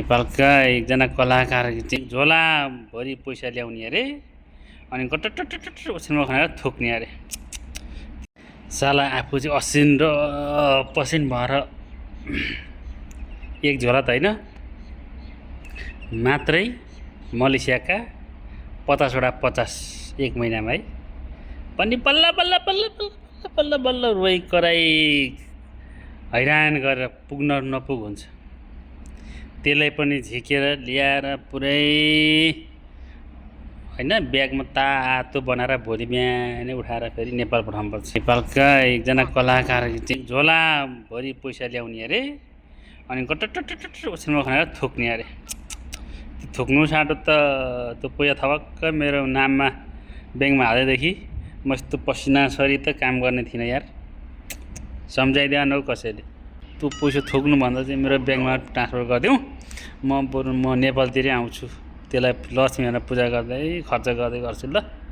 नेपालका एकजना कलाकार चाहिँ झोलाभरि पैसा ल्याउने अरे अनि गटटटटट ओछ्यानमा खनेर थुक्ने अरे। साला आफू चाहिँ असिन र पसिन भएर एक झोला त होइन मात्रै मलेसियाका 50 एक महिनामा है पनि बल्ल बल्ल बल्ल बल्ल बल्ल बल्ल रोइ कराई हैरान गरेर पुग्न नपुग हुन्छ। त्यसलाई पनि झिकेर ल्याएर पुरै होइन ब्यागमा तातो बनाएर भोलि बिहानै उठाएर फेरि नेपाल पठाउनुपर्छ। नेपालका एकजना कलाकार चाहिँ झोलाभरि पैसा ल्याउने अरे अनि गटटटट ओछ्यानमा खनेर थुक्ने अरे। थुक्नु साटो त त्यो पैसा थपक्क मेरो नाममा ब्याङ्कमा हालेदेखि म यस्तो पसिना सरी त काम गर्ने थिइनँ यार। सम्झाइदिएन हौ कसैले। त्यो पैसा थुक्नुभन्दा चाहिँ मेरो ब्याङ्कमा ट्रान्सफर गरिदेऊ, म नेपालतिरै आउँछु, त्यसलाई लक्ष्मी भनेर पूजा गर्दै खर्च गर्दै गर्छु ल।